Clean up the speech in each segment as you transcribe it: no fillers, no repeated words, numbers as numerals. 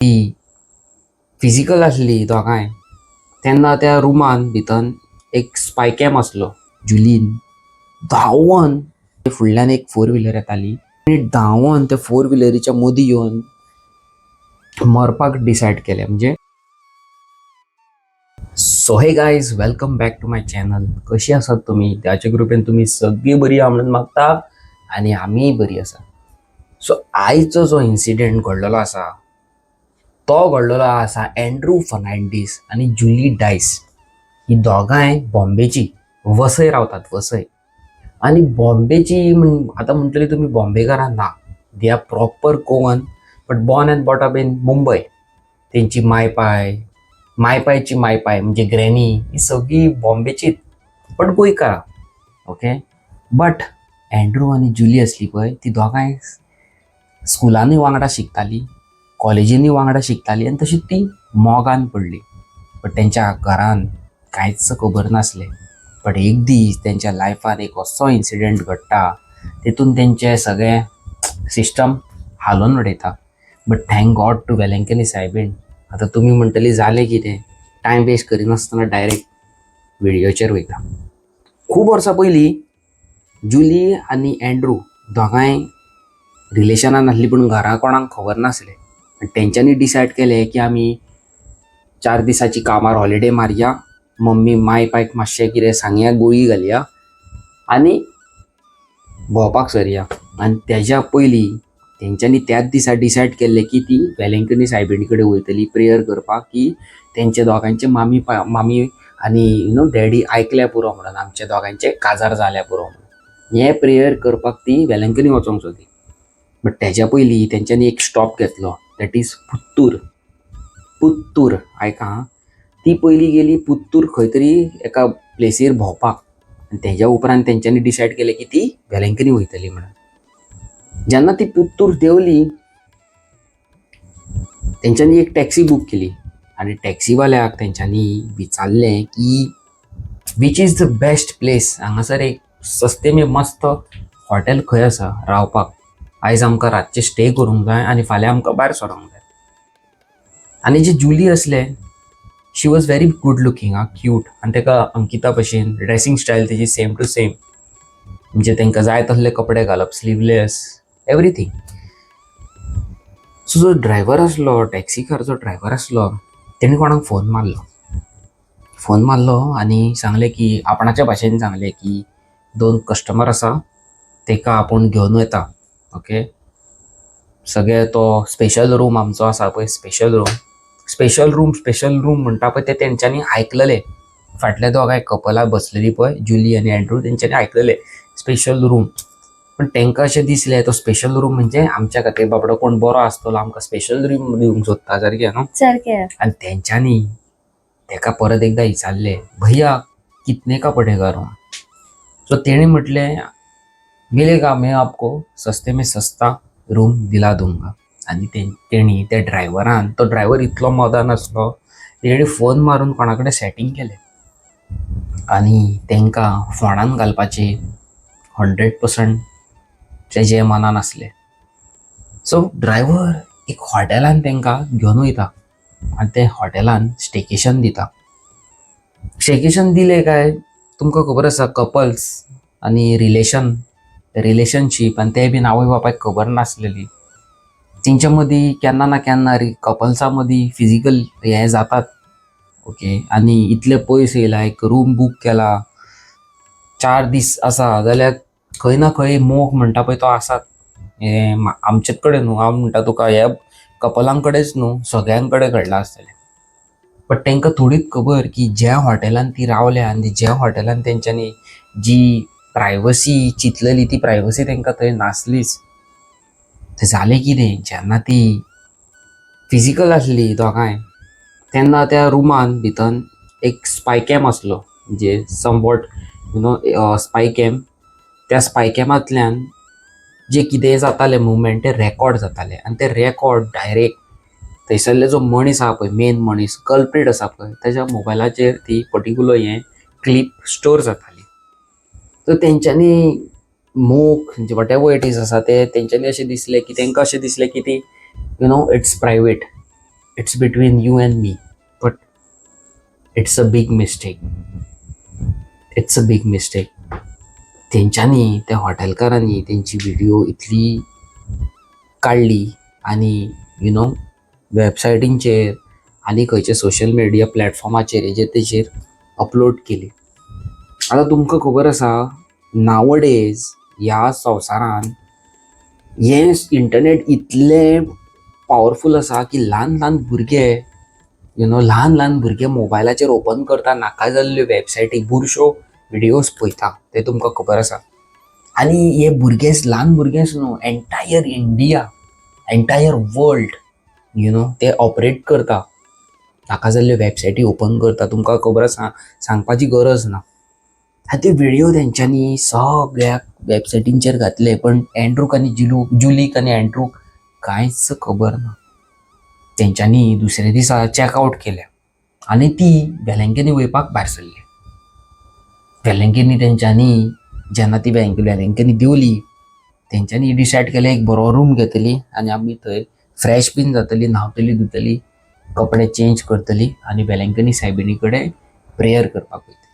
ती फिजिकल आसली दोगांय तेन्ना त्या रुमान भितर एक स्पायकॅम आसलो. जुलीन धांवन फुडल्यान एक फोर व्हिलर येताली आनी धांवन त्या फोर व्हिलरीच्या मदीं येवन मरपाक डिसायड केलें. म्हणजे, so hey guys, welcome back to my channel. कशी आसात तुमी? देवाच्या कृपेन तुमी सगळीं बरी आहा म्हणून मागता आनी आमीय बरी आसा. सो आयचो जो इन्सिडेंट घडलेलो आसा तो घडलेलो आसा एंड्रू फर्नांडीस आनी जुली डायस. ही दोगांय बॉम्बेची, वसय रावतात, वसय. आनी बॉम्बेची म्हण आतां म्हणटली तुमी बॉम्बेकारां ना, they are proper Goan but born and brought up in Mumbai. तेंची मायपाय, मायपायची मायपाय म्हणजे ग्रॅनी, ही सगळी बॉम्बेचीच बट गोंयकारां. ओके, बट एंड्रू आनी जुली आसली पळय, ती दोगांय स्कुलानूय वांगडा शिकताली, कॉलेजीनूय वांगडा शिकताली आनी तशीच ती मोगान पडली. बट तेंच्या घरान कांयच खबर नासलें. बट एक दीस तेंच्या लायफान एक असो इन्सिडंट घडटा, तितून तेंचें सगळें सिस्टम हालोवन उडयता. But thank God to Velankanni सायबीण. आतां तुमी म्हणटली जालें कितें, टायम वेस्ट करिनासतना डायरेक्ट व्हिडियोचेर वयता. खूब वर्सां पयलीं जुली आनी एंड्रू दोगांय रिलेशनान आसली, पूण घरा कोणाक खबर नासलें. आनी तेंच्यांनी डिसायड केलें की आमी 4 दिसाची कामार हॉलिडे मारया, मम्मी माय पायक मातशें कितें सांगया, गुळी घालया आनी भोंवपाक सरया. आनी तेज्या पयलीं तेंच्यांनी त्याच दिसा डिसायड केल्लें की ती वेलंकनी सायबिणी कडेन वयतली प्रेयर करपाक, की तेंच्या दोगांयचे मामी मामी आनी you know daddy आयकल्या पुरो म्हणून, आमच्या दोगांयचे काजार जाल्या पुरो म्हणून. हें प्रेयर करपाक ती वेलंकनी वचोंक सोदी. बट तेज्या पयलीं तेंच्यांनी एक स्टॉप घेतलो, that is Puttur. Puttur, आयका आं, ती पयलीं गेली पुत्तूर खंय तरी एका प्लेसीर भोंवपाक आनी तेज्या उपरांत तेंच्यांनी डिसायड केलें की ती वेलंकनी वयतली म्हणून. जेन्ना ती पुत्तूर देंवली, तेंच्यांनी एक टॅक्सी बूक केली आनी टॅक्सीवाल्याक तेंच्यांनी विचारलें की which is the best place, हांगासर एक सस्ते में मस्त हॉटेल खंय आसा रावपाक? आयज आमकां रातचें स्टे करूंक जाय आनी फाल्यां आमकां भायर सरोंक जाय. आनी जे जुली आसलें, she was very good looking आं, क्यूट, आनी ताका अंकिता भशेन ड्रेसिंग स्टायल तेजी सेम टू सेम, म्हणजे तांकां जाय तसले कपडे घालप, स्लिवलेस, एवरीथींग. सो जो ड्रायव्हर आसलो, टॅक्सीकार जो ड्रायव्हर आसलो, तेणी कोणाक फोन मारलो. फोन मारलो आनी सांगलें की, आपणाच्या भाशेन सांगलें की दोन कस्टमर आसा, तेका आपूण घेवन वता. ओके, सगळे तो स्पेशल रूम आमचो आसा पळय, special room, special room, special room म्हणटा पळय, ते तेंच्यांनी आयकलेले. फाटल्या दोगांय कपलां बसलेली पळय, जुली आनी एंड्रू, तेंच्यांनी आयकलेले स्पेशल रूम. पण तांकां अशें दिसलें, तो स्पेशल रूम म्हणजे आमच्या खातीर बाबडो कोण बरो आसतलो, आमकां स्पेशल रूम दिवंक सोदता सारकें न्हू. सारकें. आनी तेंच्यांनी तेका परत एकदां विचारलें, "भैया, कितने का पडेगा रूम?" सो तेणें म्हटलें, "मिलेगा, मैं आपको सस्ते में सस्ता रूम दिला दूंगा." आनी तेणी त्या ड्रायव्हरान, तो ड्रायव्हर इतलो मदान आसलो, तेणी फोन मारून कोणा कडेन सेटींग केलें आनी तांकां फोंडान घालपाचें 100% तेजे मनान आसलें. सो ड्रायव्हर एक हॉटेलान तांकां घेवन वयता आनी ते हॉटेलान स्टेकेशन दिता. स्टेकेशन दिलें काय तुमकां खबर आसा, कपल्स आनी रिलेशनशीप आनी ते बीन आवय बापायक खबर नासलेली, तेंच्या मदीं केन्ना ना केन्ना कपल्सां मदीं फिजिकल हें जातात. ओके, आनी इतले पयस येयला, एक रूम बूक केला, 4 दीस आसा जाल्यार खंय ना खंय मोग म्हणटा पळय तो आसात. हें आमचेच कडेन न्हू, हांव म्हणटा तुका, हे कपलां कडेच न्हू, सगळ्यां कडेन घडलां आसतलें. बट तांकां थोडीच खबर की ज्या हॉटेलान ती रावल्या आनी ज्या हॉटेलान तेंच्यांनी जी प्रायवसी चिंतलेली, ती प्रायवसी तांकां थंय नासलीच. थंय जालें कितें, जेन्ना ती फिजिकल आसली दोगांय तेन्ना त्या रुमान भितर एक स्पायकॅम आसलो, म्हणजे somewhat spy cam. त्या स्पायकॅमांतल्यान जे कितें जातालें मुवमेंट, ते रेकॉर्ड जाताले आनी ते रेकॉर्ड डायरेक्ट थंयसरले जो मनीस आहा पळय, मेन मनीस, कल्प्रीट आसा पळय, ताच्या मोबायलाचेर ती पर्टिक्युलर हें क्लिप स्टोर जाताली. सो तेंच्यांनी मोग, what ever it is आसा ते, तेंच्यांनी अशें दिसलें की, तांकां अशें दिसलें की ती it's private. It's between you and me, but it's a big mistake, it's a big mistake. तेंच्यांनी, त्या हॉटेलकारांनी तेंची व्हिडिओ इतली काडली आनी you know वेबसायटींचेर आनी खंयच्या सोशल मिडिया प्लॅटफॉर्माचेर हेजेर तेजेर अपलोड केली. आतां तुमकां खबर आसा, नावडेज ह्या संवसारान हें इंटरनेट इतलें पावरफूल आसा की ल्हान ल्हान भुरगे, you know, ल्हान ल्हान भुरगे मोबायलाचेर ओपन करता नाका जाल्ल्यो वेबसायटी, बुरश्यो विडियोज पळयता, ते तुमकां खबर आसा. आनी हे भुरगे, ल्हान भुरगेच न्हू, entire India, entire world, you know, ते ऑपरेट करता, नाका जाल्ल्यो वेबसायटी ओपन करता. तुमकां खबर आसा, सांगपाची गरज ना. आनी ते व्हिडियो तेंच्यांनी सगळ्या वेबसायटींचेर घातले, पण एंड्रूक आनी जुलीक आनी एंड्रूक कांयच खबर ना. तेंच्यांनी दुसऱ्या दिसा चॅकआवट केलें आनी ती वेलंकनी वयपाक भायर सरली. वेलंकनी तेंच्यांनी जेन्ना ती वेलंकनी देंवली, तेंच्यांनी डिसायड केलें एक बरो रूम घेतली आनी आमी थंय फ्रेश बीन जातली, न्हांवतली धुतली, कपडे चेंज करतली आनी वेलंकनी सायबिणी कडेन प्रेयर करपाक वयतली.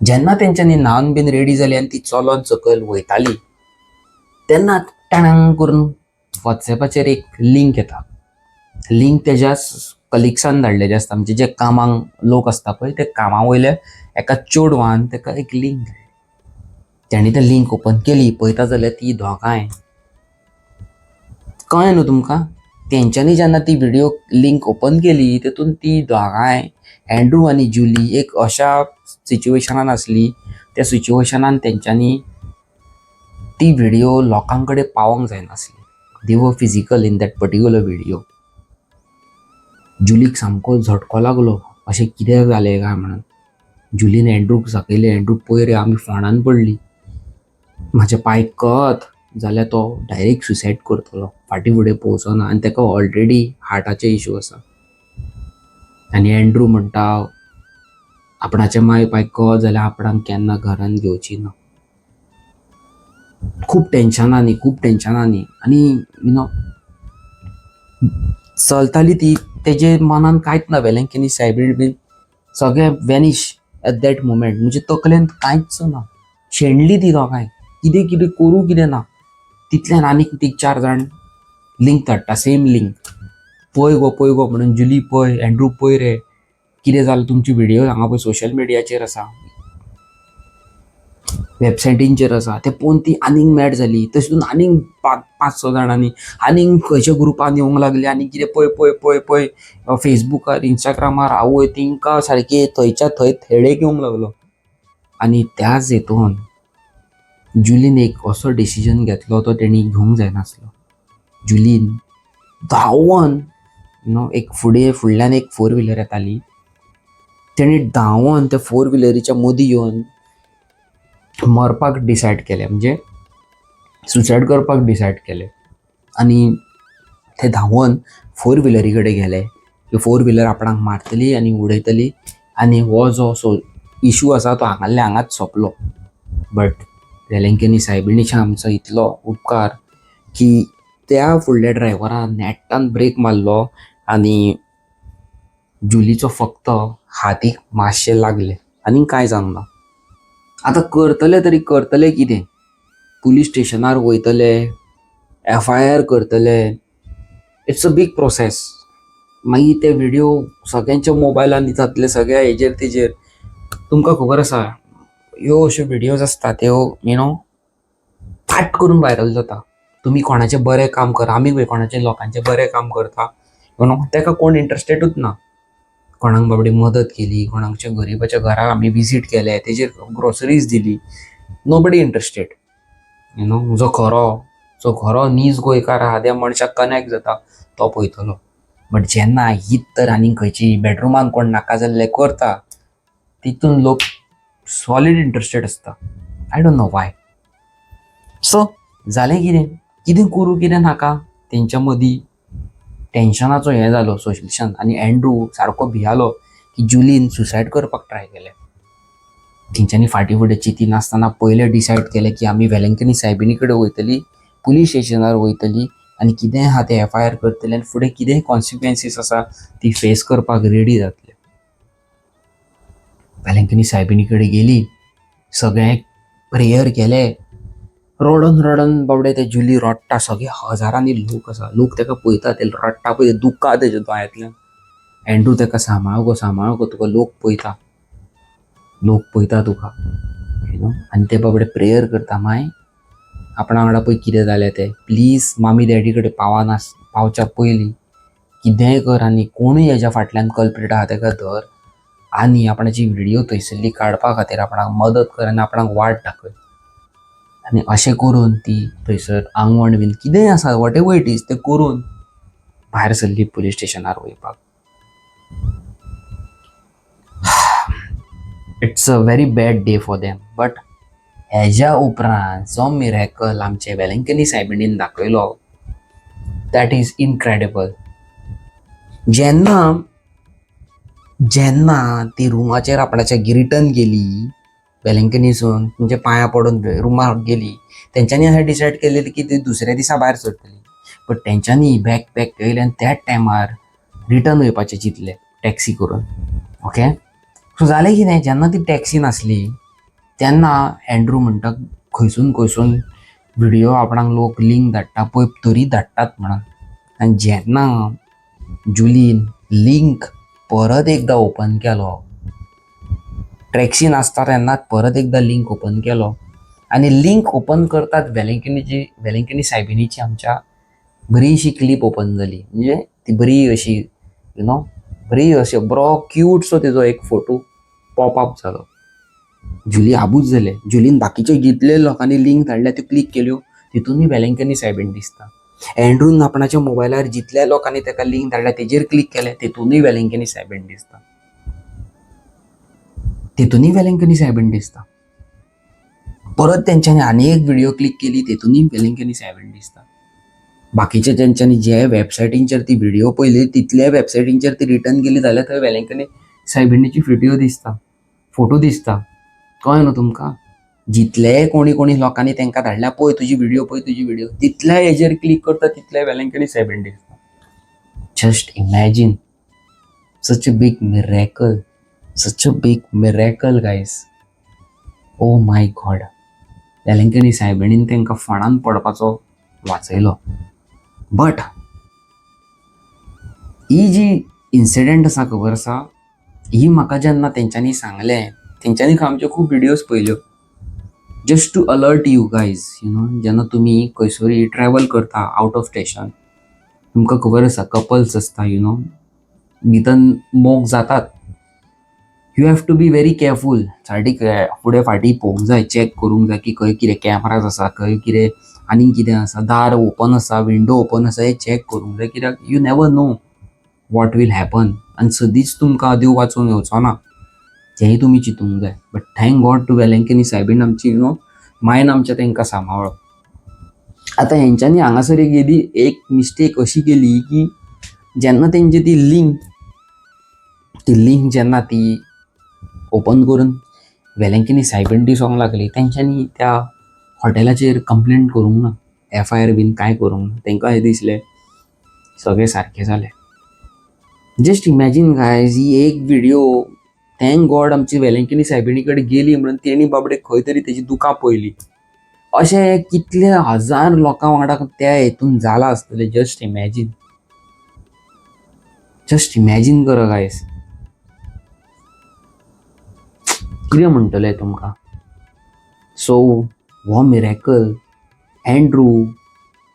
जेन्ना तेंच्यांनी न्हावन बीन रेडी जाली आनी ती चलोन सकयल वयताली, तेन्ना टाणांग करून वॉट्सॅपाचेर एक लिंक येता. लिंक तेज्या कलिग्सान धाडलेली आसता, म्हणजे जे कामांक लोक आसता पळय, ते कामा वयल्या एका चेडवान ताका एक लिंक धाडली. तेणी ते लिंक ओपन केली, पळयता जाल्यार ती दोगांय, कळ्ळें न्हू तुमकां, तेंच्यांनी जेन्ना ती व्हिडियो लिंक ओपन केली, तेतून ती दोगांय एंड्रू आनी जुली एक अशा सिच्युएशनान आसली. त्या सिच्युएशनान तेंच्यांनी ती व्हिडियो लोकां कडेन पावोंक जायनासली. They were physical in that particular video. जुलीक सामको झटको लागलो, अशें कित्याक जालें काय म्हणून. जुलीन एंड्रूक दाखयलें, "एंड्रू, पळय रे, आमी फोंडान पडली. म्हाज्या पायक कळत जाल्यार तो डायरेक्ट सुसायड करतलो, फाटीं फुडें पळोवचो ना आनी ताका ऑलरेडी हार्टाचे इशू आसा." आनी एंड्रू म्हणटा, आपणाच्या माय पायक कळत जाल्यार आपणाक केन्ना घरान घेवची ना. खूब टेन्शनांनी, खूब टेन्शनांनी आनी you know चलताली ती. तेजे मनान कांयच ना, वेलंकनी सायबीण बीन सगळें वॅनिश एट that moment. म्हणजे तकलेन कांयच ना, शेणली ती दोगांय. कितें कितें करूं, कितें ना. तितल्यान आनीक तीग चार जाण लिंक धाडटा, सेम लिंक, "पळय गो, पळय गो" म्हणून. "जुली पळय, एंड्रू पळय रे, कितें जालें? तुमची व्हिडियो हांगा पळय सोशल मिडियाचेर आसा, वेबसायटींचेर आसा." ते पळोवन ती आनीक मॅड जाली. तशें आनीक पांच पांच स जाणांनी आनीक खंयच्या ग्रुपान येवंक लागले आनी कितें, "पळय, पळय, पळय, पळय," फेसबुकार, इंस्टाग्रामार. आवय, तिंकां सारकी थंयच्या थंय थेडेक येवंक लागलो. आनी त्याच हेतून जुलीन एक असो डिसिजन घेतलो, तो तेणी घेवंक जायनासलो. जुलीन धांवन, you know, एक फुडें फुडल्यान एक फोर व्हिलर येताली, तेणी धांवन त्या फोर व्हिलरीच्या मदीं येवन मरपाक डिसायड केलें, म्हणजे सुसायड करपाक डिसायड केलें. आनी ते धांवन फोर व्हिलरी कडेन गेले की फोर व्हिलर आपणाक मारतली आनी उडयतली आनी हो जो सो इशू आसा तो हांगासरल्या हांगाच सोंपलो. बट वेलंकनी सायबिणीच्या आमचो इतलो उपकार की त्या फुडल्या ड्रायव्हरान नेटान ब्रेक मारलो आनी जुलीचो फक्त हातीक मातशें लागलें आनी कांय जावंक ना. आतां करतले तरी करतले कितें? पुलीस स्टेशनार वयतले, एफआयआर करतले, it's a big process. मागीर ते व्हिडियो सगळ्यांच्या मोबायलान जातले, सगळ्या हेजेर तेजेर. तुमकां खबर आसा, ह्यो अश्यो व्हिडियोज आसता त्यो you know फाट करून व्हायरल जाता. तुमी कोणाचें बरें काम करा, आमी पळय कोणाचें लोकांचें बरें काम करता, you know, ताका कोण इंट्रस्टेडूच ना. कोणाक बाबडी मदत केली, कोणाच्या गरिबाच्या घरा आमी विजीट केले, तेजेर ग्रोसरीज दिली, nobody interested, you know. जो खरो नीज गोंयकार आहा, त्या मनशाक कनेक्ट जाता, तो पळयतलो. बट जेन्ना हीत तर आनी खंयची बेडरुमान कोण नाका जाल्लें करता, तितून लोक सॉलीड इंट्रस्टेड आसता. I don't know why. So जालें कितें, कितें करूं कितें नाका, तेंच्या मदीं टेन्शनाचो हें जालो सोल्युशन. आनी एंड्रू सारको भियालो की जुलीन सुसायड करपाक ट्राय केलें. तेंच्यांनी फाटीं फुडें चिंती नासतना पयलें डिसायड केलें की आमी वेलंकनी सायबिणी कडेन वयतली, पुलीस स्टेशनार वयतली. आनी कितेंय आहा तें एफआयआर करतले आनी फुडें कितेंय कॉन्सिक्वेन्सीस आसा ती फेस करपाक रेडी जातले. वेलंकनी सायबिणी कडेन गेली, सगळें प्रेयर केलें, रडोन रडोन बाबडे ते जुली रडटा. सगळे हजारांनी लोक आसा, लोक ताका पळयता, ते रडटा पळय, दुकां तेज्या दोळ्यांतल्यान. एंड्रू ताका सांबाळ गो, सांबाळ गो, तुका लोक पळयता, लोक पळयता तुका, you know. आनी ते बाबडे प्रेयर करता, माय आपणा वांगडा पळय कितें जालें तें, प्लीज मामी डॅडी कडेन पावना पावच्या पयलीं कितेंय कर आनी कोणूय हेज्या फाटल्यान कल्प्रीट आहा ताका धर आनी आपणाची व्हिडियो थंयसरली काडपा खातीर आपणाक मदत कर आनी आपणाक वाट दाखय. आनी अशें करून ती थंयसर आंगवण बीन कितेंय आसा, what ever it is, तें करून भायर सरली पुलीस स्टेशनार वयपाक. It's a very bad day for them. But हेज्या उपरांत जो मिरेकल आमचे वेलंकनी सायबिणीन दाखयलो, that is incredible. जेन्ना जेन्ना ती रुमाचेर आपणाच्या रिटर्न गेली वेलंकनीसून, म्हणजे पांयां पडून रुमार गेली, तेंच्यांनी अशें डिसायड केलेलें की ती दुसऱ्या दिसा भायर सरतली. बट तेंच्यांनी बॅग पॅक केलें आनी त्याच टायमार रिटर्न वयपाचें चिंतलें टॅक्सी करून. ओके, सो जालें कितें, जेन्ना ती टॅक्सी नासली तेन्ना एंड्रू म्हणटा खंयसून खंयसून व्हिडियो आपणाक लोक लिंक धाडटा पळय तरी धाडटात म्हणून. आनी जेन्ना जुलीन लिंक परत एकदां ओपन केलो, टॅक्सी नासता तेन्नाच परत एकदां लिंक ओपन केलो आनी लिंक ओपन करतात वेलंकनीची, वेलंकनी सायबिणीची आमच्या बरीशी क्लीप ओपन जाली. म्हणजे ती बरी अशी you know बरी अशी बरो क्यूटसो तेजो एक फोटो पॉप अप जालो. जुली आबूज जालें. जुलीन बाकीचे जितले लोकांनी लिंक धाडल्या त्यो क्लीक केल्यो, तितूनय वेलंकनी सायबीण दिसता. एंड्रून आपणाच्या मोबायलार जितल्या लोकांनी ताका लिंक धाडल्या तेजेर क्लीक केलें, तितूनय वेलंकनी सायबीण दिसता, तितूनय वेलंकनी सायबीण दिसता. परत तेंच्यांनी आनी एक व्हिडियो क्लीक केली, तितूनय वेलंकनी सायबीण दिसता. बाकीचे तेंच्यांनी जे वेबसायटींचेर ती व्हिडियो पळयली तितल्या वेबसायटींचेर ती रिटर्न गेली जाल्यार थंय वेलंकनी सायबिणीची व्हिडियो दिसता, फोटो दिसता. कळ्ळें न्हू तुमकां? जितले कोणी कोणी लोकांनी तांकां धाडल्या पळय तुजी व्हिडियो, पळय तुजी व्हिडियो, तितल्या हेजेर क्लीक करता तितल्या वेलंकनी सायबीण दिसता. Just imagine, such a big miracle, such a big miracle guys. Oh my God. Velankanni सायबिणीन तांकां फोंडान पडपाचो वाचयलो. बट he ji incident आसा खबर आसा, ही म्हाका जेन्ना तेंच्यांनी सांगलें, तेंच्यांनी आमच्यो खूब videos पळयल्यो, just to alert you guys, you know, जेन्ना तुमी खंयसरूय ट्रॅवल करता आवट ऑफ स्टेशन, तुमकां खबर आसा कपल्स आसता, you know, भितर मोग जातात. You have to be very careful. सारकी फुडें फाटीं पळोवंक जाय, चॅक करूंक जाय की खंय कितें कॅमराज आसा, खंय कितें आनीक कितें आसा, दार ओपन आसा, विंडो ओपन आसा, हें चॅक करूंक जाय, कित्याक you never know what will happen. आनी सदींच तुमकां देव वाचोवंक येवचो ना, तेंय तुमी चिंतूंक जाय. But thank God to Velankanni सायबीण आमची, you know, मायन आमच्या तांकां सांबाळ्ळो. आतां हेंच्यांनी हांगासर एक येदी एक मिस्टेक अशी केली की जेन्ना तेंची ती लिंक जेन्ना ती ओपन करून वेलंकनी सायबीण दिसोंक लागली, तेंच्यांनी त्या हॉटेलाचेर कंप्लेन करूंक ना, एफआयआर बीन कांय करूंक ना. तांकां अशें दिसलें सगळें सारकें जालें. जस्ट इमॅजीन गायज, ही एक व्हिडियो thank God आमची वेलंकनी सायबिणी कडेन गेली म्हणून तेणी बाबडे खंय तरी तेजी दुकां पळयली. अशें कितले हजार लोकां वांगडा त्या हेतून जालां आसतलें. जस्ट इमॅजीन, जस्ट इमॅजीन करा गायज, कितें म्हणटलें तुमकां. सो हो मिरेकल एंड्रू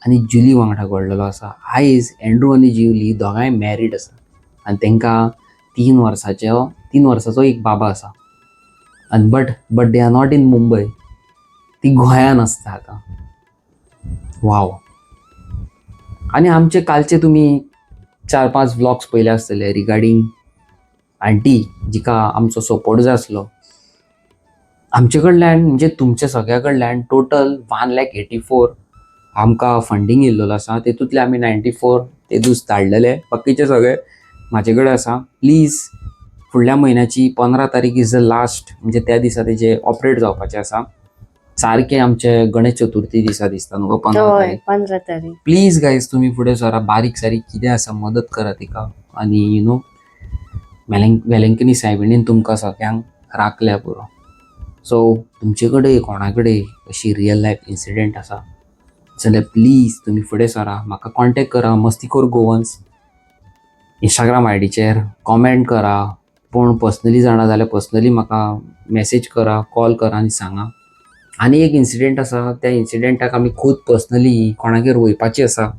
आनी जुली वांगडा घडलेलो आसा. आयज एंड्रू आनी जुली दोगांय मॅरीड आसा आनी तांकां 3 वर्साचो एक बाबा आसा. आनी but they are not in Mumbai, ती गोंयान आसता आतां. वाव. आनी आमचे कालचे तुमी 4-5 व्लॉग्स पळयले आसतले रिगार्डींग आंटी जिका आमचो सपोर्ट जाय आसलो. आमचे कडल्यान, म्हणजे तुमच्या सगळ्या कडल्यान टोटल 1,84,000 आमकां फंडींग येयल्लो आसा. तेतूंतले आमी 94 ते दीस धाडलेले, बाकीचे सगळे म्हाजे कडेन आसा. प्लीज, फुडल्या म्हयन्याची 15 तारीख is the last, म्हणजे त्या दिसा तेजे ऑपरेट जावपाचें आसा. सारकें आमचे गणेश चतुर्थी दिसा दिसता न्हू गो 15 हय, तारीख. 15 तारीख. प्लीज गायज, तुमी फुडें सरा, बारीक सारीक कितें आसा मदत करा तिका आनी you know Velankanni सायबिणीन तुमकां सगळ्यांक राखल्या पुरो. सो तुमचे कडेन कोणा कडेन अशी रियल लायफ इन्सिडेंट आसा जाल्यार प्लीज तुमी फुडें सरा, म्हाका कॉन्टेक्ट करा. मस्तीखोर गोवन्स इंस्टाग्राम आयडीचेर कॉमेंट करा. पूण पर्सनली जाणा जाल्यार पर्सनली म्हाका मॅसेज करा, कॉल करा आनी सांगा. आनी एक इन्सिडेंट आसा, त्या इन्सिडेंटाक आमी खूद पर्सनली कोणागेर वयपाची आसा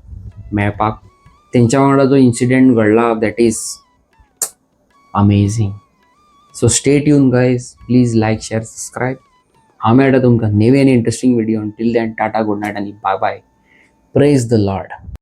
मेळपाक. तेंच्या वांगडा जो इन्सिडेंट घडला, that is amazing. So stay tune, guys. Please like, share, subscribe. हांव मेळटा तुमकां नवी आनी interesting video. Till then, tata, good night आनी bye bye. Praise the Lord.